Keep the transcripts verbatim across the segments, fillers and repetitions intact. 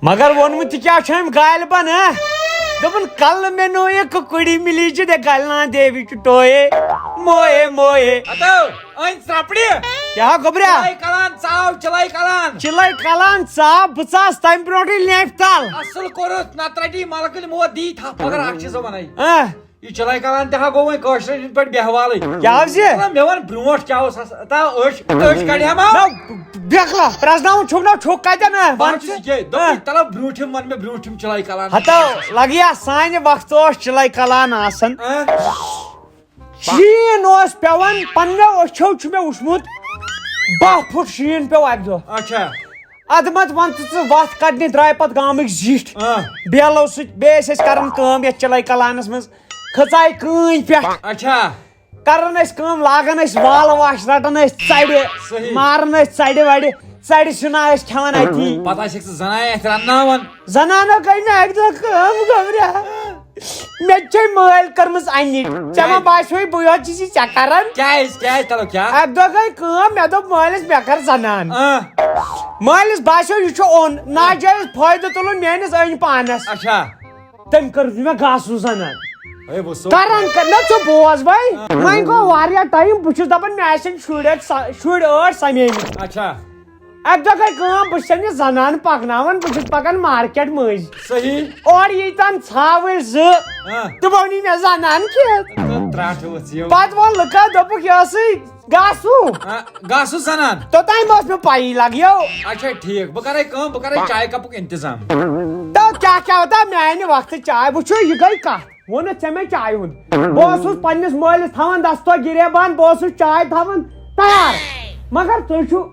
مگر ووٚنمُت تہِ کیٛاہ چھُ أمۍ غالبن، ہہ؟ دوٚپُن، "کل مےٚ نوٚو یہِ کُکُڑی مِلی چھِ دے گلنا دیوی چھُ ٹویے، مویے، مویے۔" ہتو، أنۍ ژرٛپڑِ۔ کیٛاہ گوٚبریا؟ چِلَے کلان ژاو، چِلَے کلان۔ چِلَے کلان ژاو، بہٕ ژاس تَمہِ برونٛٹھٕے لیٚنٛفہِ تل۔ اصل کوٚرُتھ، نتہٕ رٹی ملکٕلۍ موت دی تھپھ، مگر اکھ چیٖزا ونے۔ ہہ۔ یہِ چِلَے کلان تہِ ہا گوٚو وۄنۍ کٲشرٮ۪ن ہٕنٛدۍ پٲٹھۍ بیہوالٕے۔ کیٛاہ حظ یہِ؟ مطلب، مےٚ وَن برونٛٹھ کیٛاہ اوس آسان۔ تا أچھ، أچھ کڑِ ہا ما؟ نہ، بیکلا، پرٛزناوُن چھُکھ نہ، چھُکھ کَتٮ۪ن، ہہ؟ بہٕ وَن حظ چھُس ژٕ۔ یہِ، دوٚپمَے، ہہ۔ تَلہ برونٛٹھِم وَن مےٚ، برونٛٹھِم چِلَے کلان۔ ہتو، لگیا سانہِ وقتہٕ اوس چِلَے کلان آسان۔ ہہ؟ شیٖن اوس پٮ۪وان، پنٛنیو أچھو چھُ مےٚ وُچھمُت، باہ فُٹ شیٖن پیوٚو اَکہِ دۄہ۔ اچھا۔ اَدٕ مت وَن ژٕ، ژٕ وَتھ کَڑنہِ درٛاے پَتہٕ گامٕکۍ زِٹھۍ۔ آ۔ بیلو سۭتۍ بیٚیہِ ٲسۍ أسۍ کَران کٲم یَتھ چِلَے کلانَس منٛز۔ کھٔژ آے کٲنۍ پٮ۪ٹھ۔ اچھا۔ کران ٲسۍ کٲم، لاگان ٲسۍ وال واش، رٹان ٲسۍ ژرِ، صحیح۔ ماران ٲسۍ ژرِ وڑِ، ژرِ سیُنا ٲسۍ کھٮ۪وان اتی۔ پتہٕ آسہِ ژٕ زنان اتھِ رنناوان۔ زنانو کٔر مےٚ اکہِ دۄہ کٲم، گوٚبریا۔ مےٚ تہِ چھے مٲلۍ کٔرمٕژ انِچ۔ ژےٚ ما کیٛازِ؟ باسیوٕے بہٕ یوت چھُس یہِ ژےٚ کران؟ کیٛازِ؟ کیٛازِ؟ تلو کیٛاہ؟ اکہِ دۄہ گٔے کٲم، مےٚ دوٚپ مٲلِس، مےٚ کر زنان۔ آ۔ مٲلِس باسیو یہِ چھُ اوٚن، ناجٲیز فٲیدٕ تُلُن میٲنِس أنۍ پانس۔ اچھا۔ تٔمۍ کٔر مےٚ گاسوٗ زنان۔ ہے، وۄنۍ سُہ کران کر نہ ژٕ بوز وۄنۍ۔ آ۔ وۄنۍ گوٚو واریاہ ٹایم، بہٕ چھُس دپان مےٚ آسن شُرۍ اتہِ سا-، شُرۍ ٲٹھ سمیمٕتۍ۔ اچھا۔ اکہِ دۄہ گٔے کٲم، بہٕ چھُس أمِس زنان پکناوان، بہٕ چھُس پکان مارکیٹ مٔنٛزۍ۔ صحیح۔ اورٕ ییٚتٮ۪ن ژھاوٕلۍ زٕ، آ۔ تِمو نی مےٚ زنان کھٮ۪تھ۔ تہٕ ترٛٹھ ؤژھ یِم۔ پتہٕ ووٚن لُکو، دوٚپُکھ، یہِ ٲسٕے گاسوٗ۔ آ، گاسوٗ زنان۔ توٚتام ٲس مےٚ پَیی لگیو۔ اچھا، ٹھیٖک۔ بہٕ کرے کٲم، بہٕ کرے چایہِ کپُک انتظام۔ تو کیٛاہ کیٛاہ وتا میانہِ وقتہٕ چاے؟ وٕچھو، یہِ گٔے کتھ۔ ووٚنُتھ ژےٚ مےٚ چایہِ ہُنٛد۔ بہٕ اوسُس پننِس مٲلِس تھاوان دستو گریبان، بہٕ اوسُس چاے تھاوان تیار۔ مگر تُہۍ چھِو،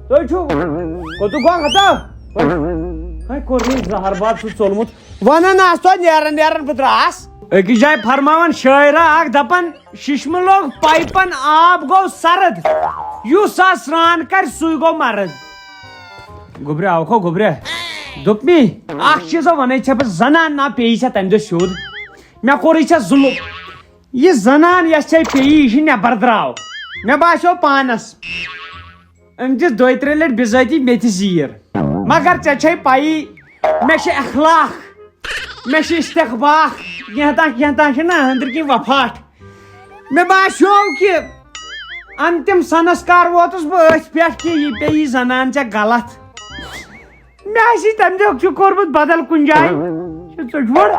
تُہۍ چھِو، کوٚتُک گوٚو ہتا؟ ہے، کوٚر مےٚ زہر باد سُہ ژوٚلمُت۔ ونان آس تو نیران نیران بہٕ درٛاس۔ أکِس جایہِ فرماوان شٲعرا اکھ دپان، "ششمہٕ لوٚگ پایپن آب گوٚو سرد، یُس آز سرٛان کرِ سُے گوٚو مرد۔" گوٚبرِ آوکھو گوٚبرِ۔ دوٚپ مے، اکھ چیٖزا ونے ژےٚ بہٕ زنان نا پیٚیہِ ژےٚ تمہِ دۄہ سیوٚد۔ مےٚ کوٚرُے ژےٚ ظُلُم۔ یہِ زنان یۄس ژےٚ پیٚیہِ، یہِ چھِ نٮ۪بر درٛاو۔ مےٚ باسیو پانس۔ أمۍ دِژ دۄیہِ ترٛےٚ لٹہِ بِذٲتی مےٚ تہِ زیٖر۔ مگر ژےٚ چھے پَیی، مےٚ چھِ اخلاق، مےٚ چھِ استخباق، کینٛہہ تام، کینٛہہ تام چھِ نہ أنٛدرۍ کِنۍ وفاٹھ۔ مےٚ باسیو کہِ انتِم سنسکار ووتُس بہٕ أتھۍ پٮ۪ٹھ کہِ یہِ پیٚیہِ زنان ژےٚ غلط۔ مےٚ آسی تَمہِ دۄہ چھُ کوٚرمُت بدل کُنہِ جایہِ۔ یہِ ژٔٹۍ وُر۔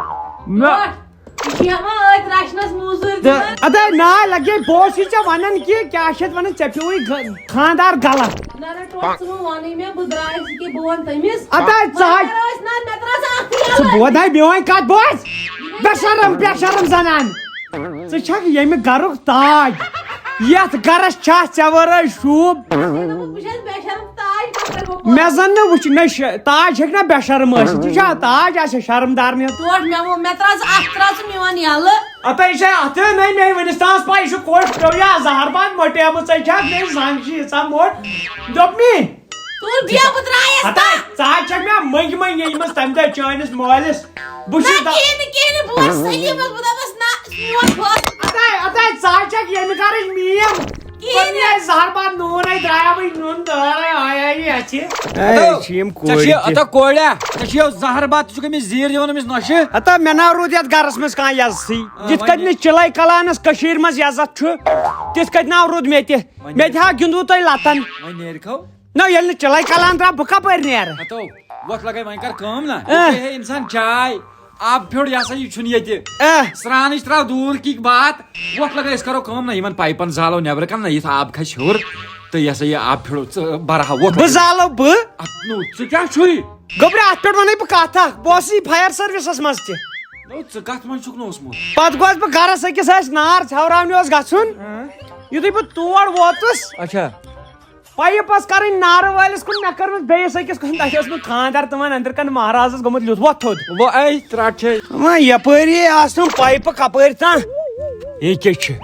مےٚ ٹوٹھ، یہِ چھِ ہٮ۪وان أتھۍ رچھنس موٚزوٗرۍ تہٕ دِوان۔ اَدٕ نا لگے، بہٕ اوسُے ژےٚ وَنان کہِ کیٛاہ چھِ اَتھ وَنان، ژےٚ پیوٚوُے گہ-، خانٛدار غلط۔ نہ، نہ، ٹوٹھ، ژٕ مہٕ وَنٕے مےٚ، بہٕ درٛایَس یہِ کہِ بہٕ وَنہٕ تٔمِس۔ اَدٕ ژٕ ہا مگر ٲسۍ نہ، مےٚ ترٛاو ژٕ اَکھٕے ژٕ یَلہٕ۔ بوز نہ میٲنۍ کَتھ، بوز۔ بے شرم، بے شرم زنان۔ ژٕ چھکھ ییٚمہِ گرُک تاج۔ یتھ گرس چھا ژےٚ ورٲے شوٗب؟ بہٕ چھَس بے شرم تاج کپٲرۍ وۄپور۔ مےٚ زن نہٕ وٕچھ، نہ ش-، تاج ہیٚکہِ نہ بے شرم ٲسِتھ۔ یہِ چھا تاج آسہِ شرم دار نیت؟ ٹوٹھ مےٚ ووٚن، مےٚ ترٛاو ژٕ اکھ، ترٛاو ژٕ میون یَلہٕ۔ اتے یہِ چھا اتھٕ نَے مےٚ ؤنِس تام پاے، یہِ چھُ کوٚش پیوٚو یا زہر باد مۄٹیمٕژ، ژےٚ چھا مےٚ زنٛگ چھِ ییٖژاہ موٚٹ۔ دوٚپ مےٚ، تُل بیٚیہِ بہٕ درٛایَس ہتا، تَتھ۔ ژٕ ہا چھَکھ مےٚ مٔنٛگۍ مٔنٛگۍ ییٚمہِ منٛز تَمہِ دۄہ چٲنِس مٲلِس۔ بہٕ نہ، چھُس دَ-، کِہیٖنۍ نہٕ، کِہیٖنۍ نہٕ، بہٕ وَنہٕ سلیٖمَس، بہٕ دَپَس، نہ، میون بٲژ۔ اَدَے، اَدَے، ژٕ ہا چھَکھ ییٚمہِ گَرٕچ میم۔ کِہیٖنۍ پَتہٕ نہٕ۔ یہِ زَہر بَتہٕ نوٗن اَتہِ درٛایا وۄنۍ نوٗن دٲر آے، آے، آے، یہِ اَتھِ۔ اے، ہتو، چھِ یِم ژےٚ کورِ چھِ، تہِ۔ ہتو کوریا، ژےٚ چھِ یہِ زَہر بَتہٕ، ژٕ چھُکھ أمِس زیٖر دِوان أمِس نۄشہِ۔ ہتا، مےٚ نہ روٗد یَتھ گَرَس منٛز کانٛہہ عزتھٕے۔ آ، یِتھ وۄنۍ کٔنۍ نہٕ چِلَے کَلانَس کٔشیٖرِ منٛز عزت چھُ، تِتھ کٔنۍ نہ روٗد مےٚ تہِ۔ وۄنۍ مےٚ تہِ ہا گِنٛدوٕ تۄہہِ لَتَن۔ وۄنۍ نیرِکھو۔ نہ، ییٚلہِ نہٕ چِلَے کَلان درٛاو، بہٕ کَپٲرۍ نیرٕ؟ ہتو، وۄتھ لگے، وۄنۍ کر کٲم نا۔ اہ۔ یہِ چیٚیہِ ہے اِنسان چاے، آب پھیوٚر، یہِ ہسا یہِ چھُنہٕ ییٚتہِ۔ اہ۔ سرٛانٕچ ترٛاو دوٗر کی بات۔ وۄتھ لگے، أسۍ کرو کٲم نا، یِمن پایپن زالو نیٚبرٕ کَنہِ نا، یُتھ آب کھسہِ ہیوٚر تہٕ یہِ ہسا یہِ آب پھیوٚر، ژٕ بَرٕ ہا، وۄتھ بہٕ لگے۔ زالو بہٕ۔ اَتھ، نو، ژٕ کیٛاہ چھُے؟ گوٚبرا، اَتھ پٮ۪ٹھ وَنَے بہٕ کَتھ اَکھ۔ بہٕ اوسُس یہِ فایَر سٔروِسَس منٛز تہِ۔ نو، ژٕ کَتھ منٛز چھُکھ نہٕ اوسمُت؟ پَتہٕ گوس بہٕ گَرَس أکِس، اَسہِ نار ژھٮ۪وراونہِ اوس گژھُن۔ اۭں۔ یُتھُے بہٕ تور ووتُس، اچھا۔ پایپ ٲس کرٕنۍ نارٕ وٲلِس کُن، مےٚ کٔر وۄنۍ بیٚیِس أکِس کُن، تَتہِ اوس مےٚ خانٛدار، تِمن أنٛدرٕ کَنہِ مہرازَس گوٚمُت لیُتھ وۄتھ تھوٚد۔ وۄنۍ اَے ترٛٹھ چھے۔ وۄنۍ یَپٲری آسہٕ تِم پایپہٕ کَپٲرۍ تام؟ یہِ کیٛاہ چھِ؟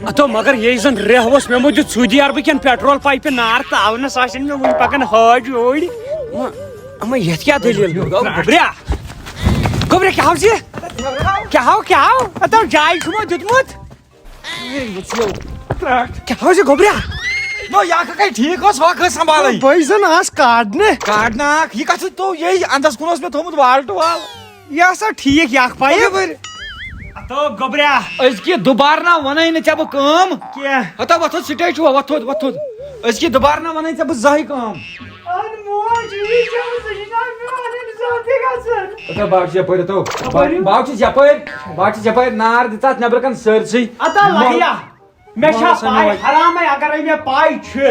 اَتھو، مگر یہِ زَن ریٚہہ اوس، مےٚ مو دیُت سُہ دِیار بہٕ کِنہٕ پیٹرول پایپہِ نار تاونَس آسن مےٚ وٕنہِ پَکان حٲج اوٗرۍ۔ وۄنۍ، اَما یَتھ کیٛاہ دٔلیٖل؟ گوٚبریا، گوٚبریا، کیٛاہ ہاو ژےٚ؟ کیٛاہ ہاو، کیٛاہ ہاو؟ اَتھو، جاے چھُمو دیُتمُت؟ ہے، وٕچھِو، ترٛٹھ۔ کیٛاہ حظ چھُ گوٚبریا؟ نو، یہِ اکھ اکھ ٹھیٖک اوس، وق ٲس سنبھالٕنۍ۔ بٲے زن آس کاڈنہِ۔ کاڈنہٕ اکھ، یہِ کتھ چھُ تو یہی اندس کُن اوس مےٚ تھوٚمُت والٹہٕ وال۔ یہِ ہسا ٹھیٖک، یہِ اکھ پایپ۔ خبر۔ ہتو گوٚبریا۔ أزکہِ دُبارٕ نہ ونے نہٕ ژےٚ بہٕ کٲم۔ کینٛہہ۔ ہتو وۄتھُد، سٹیج چھُ وۄتھُد، وۄتھُد۔ أزکہِ دُبارٕ نہ ونے ژےٚ بہٕ زٕہٕے کٲم۔ اہن موج، یی چھےٚ، سُہ چھُ نہٕ مےٚ ونان زیادٕ گژھان۔ ہتو بہٕ چھُس یپٲرۍ، ہتو۔ کپٲرۍ؟ بہٕ چھُس یپٲرۍ، بہٕ چھُس یپٲرۍ نار دِژ اتھ نیبرٕ کَنہِ سٲرسٕے۔ ہتا لگیا۔ مےٚ چھا مۄہس پاے، ہنوے۔ حرامے اگرے مےٚ پاے چھِ۔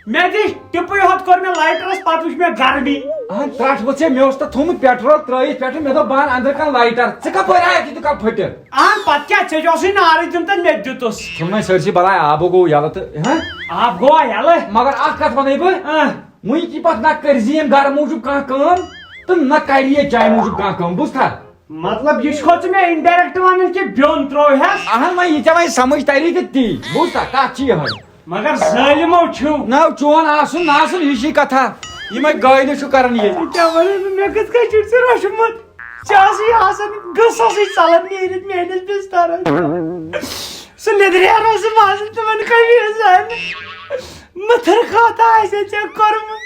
مےٚ دِژ ٹِپٕے ہوت، کوٚر مےٚ لایٹرس، پتہٕ وٕچھ مےٚ گرمی۔ اہن ترٛٹھ ؤژھ ہے، مےٚ اوس تتھ تھوٚومُت پیٹرول ترٲیِتھ پٮ۪ٹھٕ، مےٚ دوٚپ بہٕ انہٕ أنٛدرٕ کَنہِ لایٹر۔ ژٕ کپٲرۍ آیکھ یہِ دُکان پھٔٹِتھ؟ اہن پتہٕ کیٛاہ، ژےٚ چھُ اوسُے نارٕے دیُن تہٕ مےٚ تہِ دیُتُس۔ ژھُنمے سٲرسٕے بلاے، آبو گوٚو یَلہٕ تہٕ، ہہ؟ آب گوٚوا یَلہٕ؟ مگر اکھ کتھ وَنَے بہٕ، اہ۔ وٕنہِ کہِ پتہٕ نہ کٔرۍ زِ ییٚمہِ گرٕ موٗجوٗب کانٛہہ کٲم تہٕ نہ کَرِ یہِ چایہِ موٗجوٗب کانٛہہ کٲم، بوٗزتھا؟ مطلب، یہِ چھُکھ ژٕ مےٚ indirect ونان کہِ بیوٚن ترٛووہس؟ اہن وۄنۍ یہِ ژےٚ وۄنۍ سمجھ تری تہٕ تی، بوٗزتھا، کتھ چھِ یِہوٚے۔ مگر ظٲلمو چھِو۔ نہ چون آسُن نہ آسُن، ہِشی کتھا، یِمے گٲلۍ چھُ کران ییٚتہِ۔ ژےٚ کیٛاہ ونے بہٕ، مےٚ کِتھ کٔنۍ چھُکھ ژٕ روٚچھمُت؟ ژےٚ آسٕے آسان گٔژھسٕے ژلان نیٖرِتھ میٲنِس بسترس۔ سُہ لیٚدریر اوس منٛزٕ تِمن قمیٖضن۔ مٔتھٕر خطا آسہِ ژےٚ کوٚرمُت۔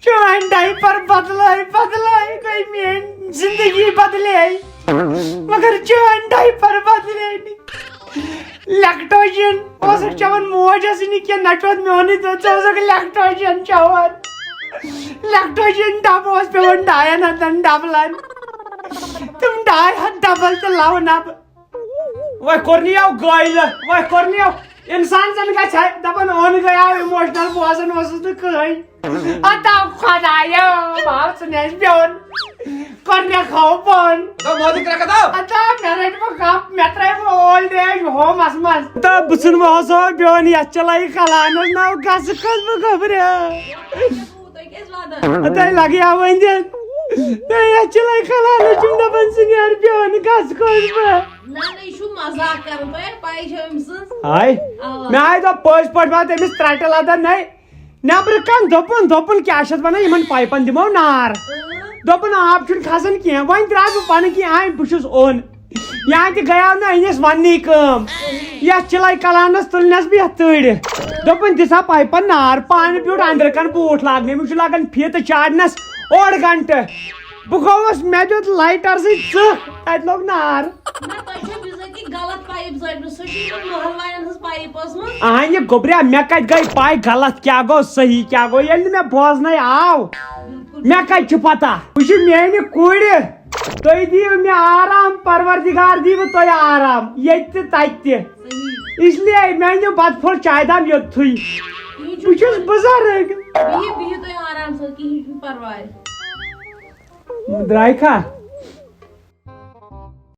چٲنۍ ڈایپر بدلٲے بدلٲے گٔے میٲنۍ زندگی بدلے، مگر چٲنۍ ڈایپر بدلے نہٕ۔ لیکٹوجن اوسُکھ چٮ۪وان، موج ٲسٕے نہٕ کینٛہہ، نہ چھُ میونُے دۄد، ژٕ اوسُکھ لیکٹوجن چٮ۪وان۔ لیکٹوجن ڈبہٕ اوس پٮ۪وان ڈاین ہتن ڈبلن، تِم ڈاے ہتھ ڈبل تہِ لونہٕ بہٕ۔ وۄنۍ کوٚر نہٕ یَو گٲلۍ، وۄنۍ کوٚر نہٕ یَو۔ اِنسان زَن گژھِ ہا دَپان، اوٚن گٔیاو emotional، بوزان اوسُس نہٕ کٕہٕنۍ۔ اَتاو خۄدایا، باو ژٕ نہٕ اَسہِ بیوٚن۔ کوٚر مےٚ کھاو بۄن۔ دَپ، موجی کرٛٮ۪کھ دَپ۔ اَتاو مےٚ رٔٹۍ وۄنۍ کَپ، مےٚ ترٛٲوۍ وۄنۍ old age homeس منٛز۔ تہٕ بہٕ ژھُن وۄنۍ ہسا بیوٚن، یَتھ چلایہِ کلانَس ناو گژھٕ کھٔژ بہٕ گوٚبریا۔ تُہۍ کیٛازِ وَدان؟ تۄہہِ لگیٛاو وۄنۍ دِتھ۔ تۄہہِ یَتھ چِلَے کھلانَس چھِم دَپان، ژٕ نیر بیوٚن، گژھ خۄش بہٕ۔ نہ، نہ، یہِ چھُ مذاق کران، تۄہہِ ہے پَے چھےٚ أمۍ سٕنٛز۔ ہاے، اَوا۔ مےٚ ہاے دوٚپ پٔزۍ پٲٹھۍ وَن تٔمِس ترٛٹہِ لَدَن نَے۔ نٮ۪برٕ کَنہِ دوٚپُن، دوٚپُن کیٛاہ چھِ اَتھ وَنان، یِمَن پایپَن دِمو نار۔ اۭں۔ دوٚپُن، آب چھُنہٕ کھسان کینٛہہ۔ وۄنۍ درٛاس بہٕ پَنٕنۍ کِنۍ، آے بہٕ چھُس اوٚن۔ یا تہِ گٔیاو نہٕ أنِس وَننی کٲم۔ یَتھ چِلَے کَلانَس تُلنَس بہٕ یَتھ تۭرِ۔ دوٚپُن، دِسا پایپَن نار۔ پانہٕ بیوٗٹھ أنٛدرٕ کَنہِ بوٗٹھ لاگنہِ۔ أمِس چھُ لَگان فیٖتہٕ چاڑنَس اوٚڑ گھنٹہٕ۔ بہٕ گوٚوُس، مےٚ دیُت لایٹَر سۭتۍ ژٕہ، تَتہِ لوٚگ نار۔ نہ، تۄہہِ چھو بِزٲتی غلط پایپ زٲجمٕژ، سۄ چھِ یِمَن محلہٕ والٮ۪ن ہٕنٛز پایپ ٲسمٕژ۔ اہنہِ گوٚبریا، مےٚ کَتہِ گٔے پاے غلط کیٛاہ گوٚو، صحیح کیٛاہ گوٚو، ییٚلہِ نہٕ مےٚ بوزنَے آو۔ مےٚ کَتہِ چھُ پَتہ؟ وٕچھِو میٛانہِ کورِ، تُہۍ دِیِو مےٚ آرام، پروردگار دِیِو تۄہہِ آرام، ییٚتہِ تہِ تَتہِ تہِ۔ صحیح۔ اس لیے مےٚ أنِو بَتہٕ پھوٚل چایہِ دام یوٚتتھٕے۔ کِہیٖنۍ چھُنہٕ بہٕ چھُس پَرواے۔ بُزرٕگ۔ بِہِو، بِہِو تُہۍ آرام سان، کِہیٖنۍ چھُنہٕ پَرواے۔ درٛاے کھا؟